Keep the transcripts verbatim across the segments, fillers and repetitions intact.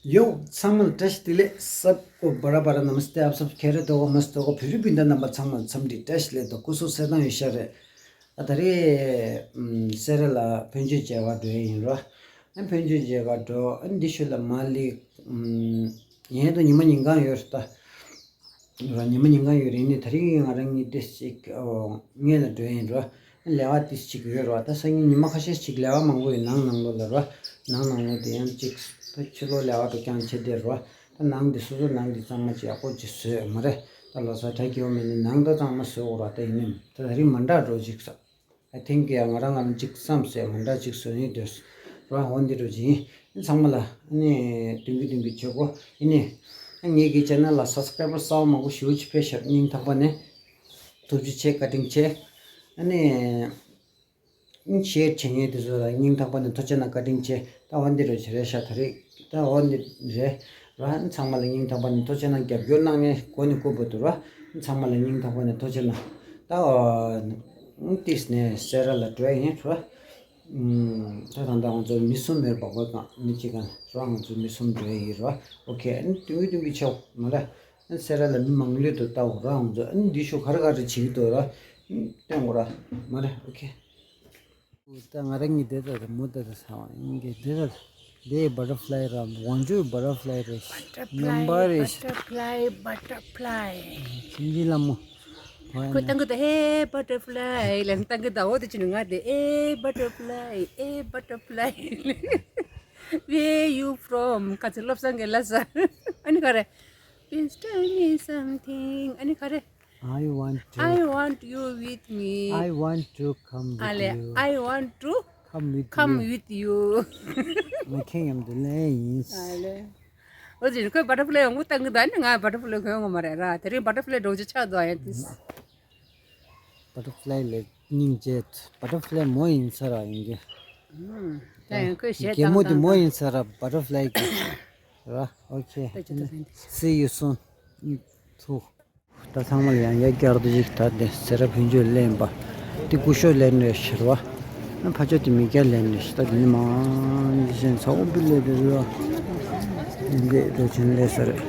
ཡོ། ཚང་མ་ལ་བཀྲ་ཤིས་བདེ་ལེགས། སབ་ཀོ་བ་ར་བ་ར། ནམ་སྟེ། ཨབ་སབ། ཁེ་རེ་དོ་གོ་མ་སྟོ་གོ། བོད་རིགས་སྤུན་ཟླ་རྣམ་པ་ཚང་མ་ལ་འཚམས་འདྲི་བཀྲ་ཤིས་བདེ་ལེགས། དོ་སྐུ་གཟུགས་གསལ་ཐང་ཡོད་ཤག་རེད། ཨ་ད་རེས་ཨམ་སེ་ར་ལ་ཕན་ཆོད་མཇལ་བར་འགྲོ་ཡ་ཡིན་རོ། ཨ་ཕན་ཆོད་མཇལ་ག་འགྲོ། ཨ་འདི་ཤུལ་ལ་མ་ལི་ཨམ་ཡན་དུ་ཉི་མ་ཉིན་གང་ཡོད་རེད་ད། ར་ཉི་མ་ཉིན་གང་ཡོད་རེད། ནི་ད་རིང་ང་རང་གཉིས་ཏེ་ཅིག་ཨོ་ངེད་ལ་འགྲོ་ཡིན་རོ། ལས་ཀ་ཏེ་ཅིག་ཡོད་རོ། ད་སང་ཉིན་ཉི་མ་ཁ་ཤས་ཅིག་ལས་ཀ་མང་པོ་ཡོད། ནང་ནང་ལོགས་ལ་རོ། ནང་ནང་ལོགས་དེ་ཡང་ཅིག་ད་ཕྱི་ལོགས་ལས་ཀ་འགྲོ་རྐྱང་བྱེད་དེ་རོ། ད་ནང་དེ་སོ་སོ་ནང་དེ་གཙང་མ་ཅིག་ཡག་པོ་ཅིག་བཟོས་མ་རེད། ད་ལོ་གསར་གྲ་རྒྱས་པོ་མེད་ནི་ནང་ད་གཙང་མ་བཟོས་འོ་རོ། ད་ཡིན་ནི་ད་ད་རིང་མ་འདྲ་འགྲོ་ཅིག་ས། I think ཡ་ང་རང་ང་རང་ཅིག་བསམ་སེ་མ་འདྲ་ཅིག་བཟོ་ནི་འདོད་རོ། འོ་འདི་འགྲོ་ཅིག་ཡིན། ཚང་མ་ལ་ཨ་ནི་མདུན་གྱི་མདུན་གྱི་བྱེད་སྒོ་ཡིན་ནི། ཨ་ངེད་ཀྱི་ཆེ་ནལ་ལ་སབ་སི་ཀ་རའི་བར་གསར་པ་མང་པོ་ཞེ་པོ་ཅིག་ཕེབས་ཤག་སྙིང་ཐག་པ་ནས་ཐུགས་རྗེ་ཆེ། བཀའ་དྲིན་ཆེ། ཨ་ནི་ཨ་ཤེར་བྱེད་མཁན་དེ་ཚོ་ལ་སྙིང་ཐག་པ་ནས་ཐུགས་རྗེ་གནང་། བཀའ་དྲིན་ཆེ། ད་འོ་འདི་འདྲ་ཅིག་རེད་ཤག་ད་རེས་ད་འོ་འདི་རེད་ར། ཚང་མ་ལ་སྙིང་ཐག་པ་ནས་ཐུགས་རྗེ་གནང་། རྒྱབ་སྐྱོར་གནང་མཁན་གོ་ནས་བཀུར་བ་འདུག་ར། ཚང་མ་ལ་སྙིང་ཐག་པ་ནས་ཐུགས་རྗེ་གནང་། ད་ཨ་ཏིས་ནས་སེ་ར་ལ་འགྲོ་ཡ་ཡིན་ར། ད་ད་ལྟ་ང་ཚོ་མི་གསུམ་ཡོད་པ། གོ་གང་མི་གཅིག་གང་ར། ང་ཚོ་མི་གསུམ་འགྲོ་ཡི་ར། ཨོ་ཁེ། ཨ་ནི་དུང་གི་དུང་གི་ཆེའོ་མ་ར། ཨ་ནི་སེ་ར་ལ་མི་མང་ལོས་དུ་ལྟ་འོ་ར། ང་ཚོ་ཨ་ནི་འདི་ཤོ་ག་རེ་ག་རེ་བྱེད་ཀྱི་འདུག་ར། སྟོན་གོ་ར་མ་ར། ཨོ་ཁེ། ད་ང་རང་གཉིས་དེ་ལྟ་མོ་ལྟ་ས་བ་ཡིན་གི་དེ་ལྟ་དེ་བ་ཊར་ཕ་ལའི་ར། ཝང་ཇུ་བ་ཊར་ཕ་ལའི་རེད། Butterfly, མུམ་བྷའི་རེད། Butterfly, butterfly. ཁྱིམ་གྱི་ལ་མོ། ཁོས་བཏང་གི་འདུག་ཧེ་བ་ཊར་ཕ་ལའི་ལབ་བཏང་གི་འདུག་འོ་དེ་ཅི་ནི་ང་དེ་ཨེ་བ་ཊར་ཕ་ལའི། ཨེ་བ་ཊར་ཕ་ལའི། Where you from? ག་ཚོད་བློ་བཟང་གི་ལ་ས། ཨ་ནི་ག་རེ། Please tell me something. ཨ་ནི་ག་རེ། I want to. I want you with me. I want to come with you. ཨ་ལེ། I want to come with you. Come with you. ང་ཁྱེད་མཉམ་དུ་ལེན་ཡིན། ཨ་ལེ། འོ་ཅི་ཁོས་བ་ཊར་ཕ་ལའི་ཡོང་གུ་བཏང་གི་འདུག་ཨ་ནི་ང་བ་ཊར་ཕ་ལའི་ཁོས་ཡོང་གི་མ་རེད་ར། དེ་རིང་བ་ཊར་ཕ་ལའི་འགྲོ་རྒྱུ་ཆགས་འདུག་ཨ་ཡ་ཏིས། བ་ཊར་ཕ་ལའི་ལས་སྙིང་རྗེ། བ་ཊར་ཕ་ལའི་མོ་ཡིན་ས་ར་ཡིན་གྱི། ད་ཡང་ཁོས་ཞེ་གད་མོ་དེ་མོ་ཡིན་ས་ར། བ་ཊར་ཕ་ལའི་གི་ར། ཨོ་ཁེ། See you soon. ཐུག་ད་ཚང་མ་ལ་ཡང་ཡ་བསྐྱར་དུ་ཞིག་ད་དེ་སེ་ར་ཕུན་ཆོད་ལེན་པ། དེ་སྐུ་ཞོགས་ལེན་རེད་ཤེར་བ། ཕ་ཆོས་དེ་མི་སྐྱ་ལེན་རེད་ཤེར། ད་དེ་ནི་མང་ཞིག་ཚ་བོ་བི་ལེ་དེ་རེད་བ། འདི་འགྲོ་ཆེན་ལས་ས་རེད།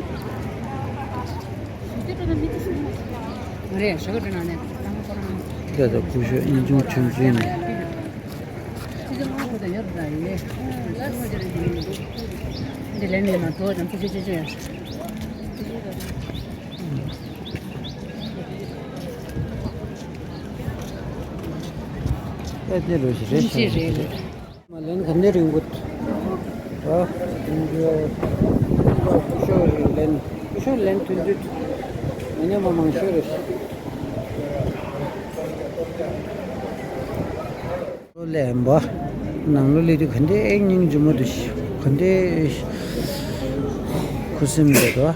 རེད་ཞོགས་དྲན་ནས་ད་ད་སྐུ་ཞོགས་ཨིན་ཆུང་ཆུང་ཆུང་ནས། འདི་ལེན་ནས་མ་གཏོགས་ནམ་ཚོད་ཅི་ཅི་ཅི། ཨེ་དེ་རུ་ཞིག་རེད་ཤག་མ་ལེན་ག་འདྲ་རིང་པོ། ཨ། ཤོ་རེ་ལེན། ཤོ་ལེན་དུས་དུས། མི་ཉམས་པ་མང་ཤོས་རེད། ལོ་ལེན་པ། ནང་ལོ་ལེན་དུས་ག་འདྲའི་སྙིང་རྗེ་མོ་འདུག་ག་འདྲའི་ཁུ་སིམ་རེད་དོ།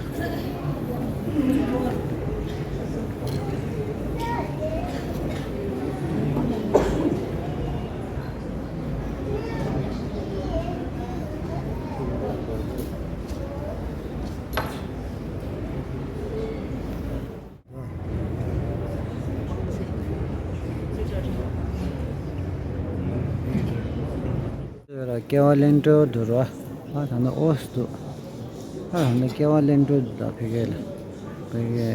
ཀེ་བ་ལེན་འགྲོ་འདུག་ར། ཨ་ད་ནི་ཨོ་སི་འདུག་ཨ་ད་ནི་ཀེ་བ་ལེན་འགྲོ་འདུག་ད་ཕ་གི་ལ། ཕ་གི།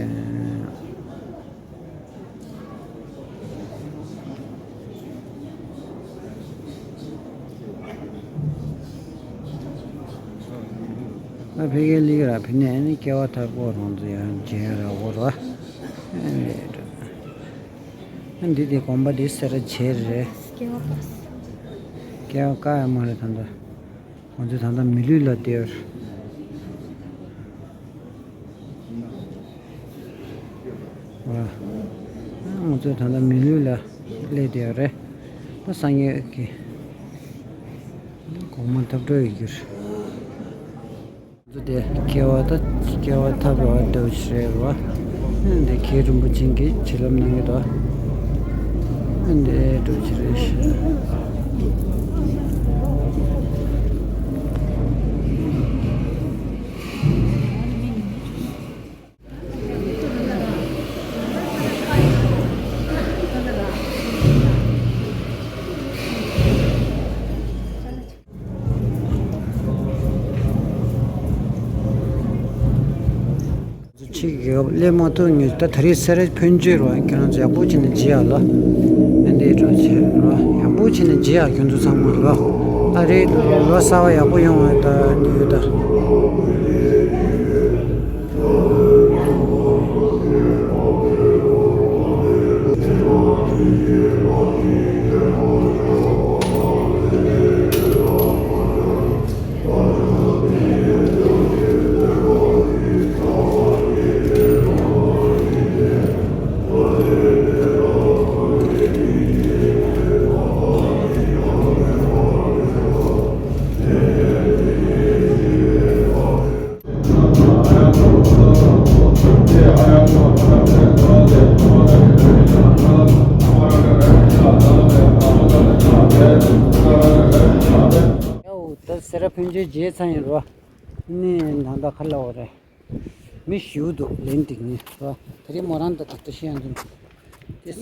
ཨ་ཕ་གི་ལི་ར་ཕི་ནས་ནི་ཀེ་བ་ཐར་པོ་རང་ཚོ་ཡང་བྱེད་ར་འོ་ར། ཨ་འདི་དེ་དགོན་པ་འདི་སེ་ར་བྱེས་རེད། ཀེ་བ་ཀ་ཡ་མ་རེད་ད་ལྟ། ང་ཚོ་ད་ལྟ་མི་ལུས་ལ་བསྡད་ཡོད་རེད། ང་ཚོ་ད་ལྟ་མི་ལུས་ལ་སླེབས་བསྡད་ཡོད་རེད། ད་སངས་རྒྱས་ཀྱི་དགོངས་པ་ཐོབ་འགྲོ་ཡོད་རྒྱུ་རེད། ང་ཚོ་དེ་ཀེ་བ་ད་ཀེ་བ་ཐར་པ་འདྲ་བོ་ཞིག་རེད་བ། འདི་མཁན་རིན་པོ་ཆེ་གིས་བྱིན་རླབས་གནང་གི་འདུག་འདི་འདྲ་བོ་ཞིག་རེད་ཤག་ཅིག་གི་སླེབས་མ་ཐུབ་ངེས། ད་ད་རེས་སེ་ར་ཕུན་ཚོགས་རོ། ཁྱེད་རང་ཚོ་ཡག་པོ་བྱས་ནས་མཇལ་ཡ་ལ། ཨ་འདི་འགྲོ་བྱས་རོ། ཡག་པོ་བྱས་ནས་མཇལ་ཡ་ཁྱོད་ཚོ་ཚང་མ་རོ། ཨ་རེད། ལོ་གསར་པ་ཡག་པོ་ཡོང་བ་ད་ཡོད་ད། ད་སེ་ར་ཕུན་ཚོགས་མཇལ་ཚར་ཡིན་རོ། ནི་ད་ལྟ་ཁ་ལ་འོ་རེད། མི་ཞིག་འདུག་ལན་འགྲིག་ནི་རོ། ད་རེས་མོ་རང་ད་ད་ད་ཤི་ཡང་འདུག་ཏེ།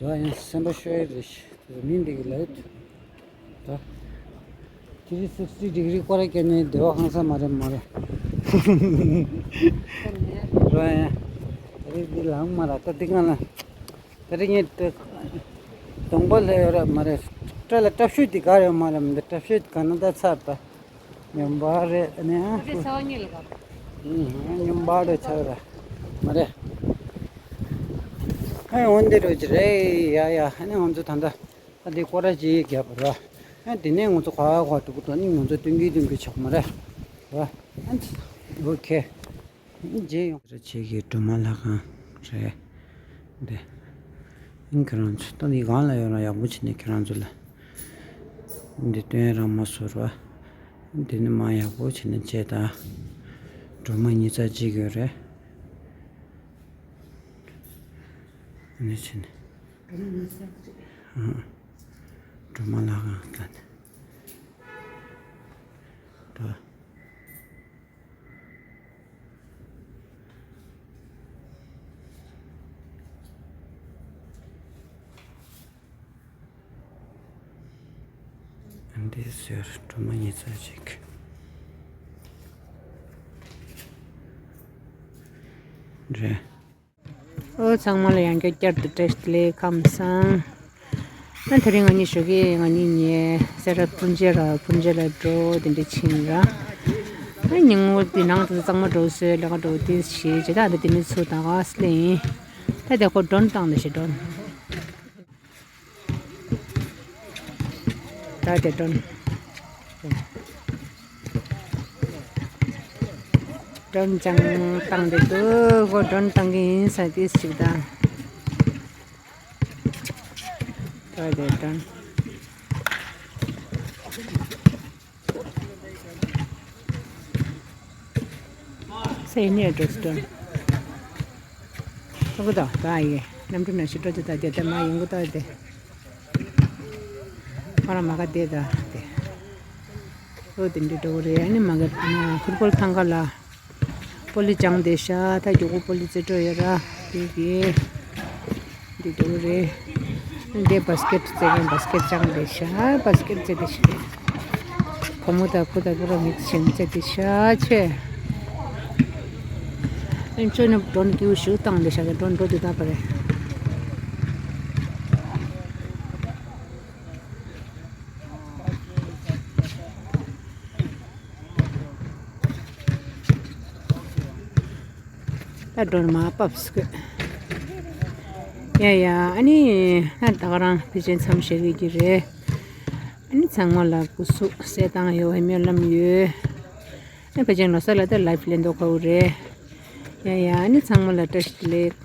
རོ། ཡང་སེམས་པ་ཤོར་རེད། མི་འདི་གི་ལ་ཡོད། ད་ཐི་རི་སིག་སི་ཊི་ཌི་གྷི་རི་སྐོར་ར་བརྒྱབ་ནས་བདེ་བ་ཧང་སང་མ་རེད་མ་རེད། རོ། ཡང་ད་རེས་འདི་ལངས་མ་ར། ད་འདི་གང་ལ། ད་རེས་ངས་ད་གདོང་པ་ལ་ཡོད་ར་མ་རེད། སྐྲ་ལ་སྐྲ་ཤོད་འདི་ག་རེད་མ་རེད། མི་འདི་སྐྲ་ཤོད་ག་ན་ད་ཚར་ད། སྨྱོན་པ་རེད་ཨ་ནི། ཨ་ཁུ། ཚ་བ་གཉིས་ལ་ག་ཨུམ། སྨྱོན་པ་རེད་ཆགས་ར། མ་རེད། ཨ་འོན་ཏེ་རོ་ཅི་རེད་ཡ་ཡ། ཨ་ནི་ང་ཚོ་ད་ལྟ་ཨ་འདི་སྐོར་ར་ཅིག་བརྒྱབ་ར། ཨ་དེ་ནས་ང་ཚོ་ག་ག་འགྲོ་གི་འདུག་ནི་ང་ཚོ་སྟོན་གི་སྟོན་གི་ཆགས་མ་རེད་ར། ཨ་ཨོ་ཁེ། རྗེས་ཡོང་། རེ་ཆེ་གི་སྒྲོལ་མ་ལྷ་ཁང་རེད། འདི་ཨིན། ཁྱེད་རང་ཚོ་ད་འདི་གང་ལ་ཡོད་རང་ཡག་པོ་བྱས་ནས་ཁྱེད་རང་ཚོ་ལ་འདི་སྟོན་རང་མ་བཟོ་ར། འདི་ནི་མ་ཡག་པོ་བྱས་ནས་བྱས་ད། སྒྲོལ་མ་ཉིས་རྩ་གཅིག་ཡོད་རེད། འདི་བྱས་ནས་སྒྲོལ་མ་ལྷ་ཁང་ད། ད། འདི་ཟེར་སྒྲོལ་མ་ཉིས་རྩ་གཅིག་རེད། ཨོ་ཚང་མ་ལ་ཡང་བསྐྱར་བསྐྱར་དུ་བཀྲ་ཤིས་བདེ་ལེགས་ཁམས་བཟང་། ཨ་དེ་རིང་ང་གཉིས་ཞོགས་ཀས་ང་གཉིས་ཉལ་སེ་ར་ཕུན་ཚོགས་ར་ཕུན་ཚོགས་ལ་འགྲོ་དེ་འདྲ་ཕྱིན་ར། ཨ་ཉིན་མོ་དེ་ནང་དུ་གཙང་མ་འགྲོ་སོས་ལས་ཀ་འགྲོ་དེ་བྱེད་བྱེད་ད་འདི་དེ་མི་ཚུ་དང་ག་སི་ལེ་ཡིན། ད་དེ་ཁོ་ཌོན་བཏང་ནི་ཞིག་ཌོན། ད་དེ་ཌོན། ཌོན་ཅང་བཏང་དེ་འདུག་ཁོ་ཌོན་བཏང་གི་ཡིན་ས་དེ་ཞིག་ད། ད་དེ་ཌོན། སེ་ནེ་ཌོན་ཌོན། ཐོག་ད་ད་ཡེ་གནམ་གྲུ་ནང་ཞིག་འགྲོ་དེ་ད་དེ་ད་མ་ཡིན་གོ་ད་དེ། ཁོ་རང་མ་ག་དེ་ད་དེ། ཨོ་དེ་འདྲ་འགྲོ་གི་རེད། ཨ་ནི་མ་ག་ཨ་ཕུར་པོལ་ཐང་ག་ལ་པོ་ལི་ཅང་དེ་ཤ་ད་རྒྱུ་གུ་པོ་ལི་རྩེ་འགྲོ་ཡོད་ར་དེ་གི་འདི་འགྲོ་གི་རེད། འདི་བ་སི་ཀེ་ཊི་རྩེ་གི་བ་སི་ཀེ་ཊི་ཅང་དེ་ཤ་བ་སི་ཀེ་ཊི་རྩེ་དེ་ཤ་རེད། ཕོ་མོ་ད་ཁུ་ད་ཁུ་ར་མི་ཤིང་རྩེ་དེ་ཤ་ཆེ། ཨན་ཅོ་ནི་ཌོན་ཀིའུ་ཞུ་བཏང་དེ་ཤ་གི་ཌོན་འགྲོ་དེ་ད་པ་རེད། ད་ཌོན་མ་པབ་སི་ཀེ། ཡ་ཡ་ཨ་ནི་ད་ད་ག་རང་ཕི་ཅན་མཚམས་བཞག་གི་གི་རེད། ཨ་ནི་ཚང་མ་ལ་སྐུ་གཟུགས་གསལ་ཐང་ཡོད་སྨོན་ལམ་ཡོད། ཨ་ཕི་ཅན་ལོ་གསར་ལ་ད་ལའིབ་ལེན་དོ་ཁོ་རེད། ཡ་ཡ་ཨ་ནི་ཚང་མ་ལ་བཀྲ་ཤིས་བདེ་ལེགས།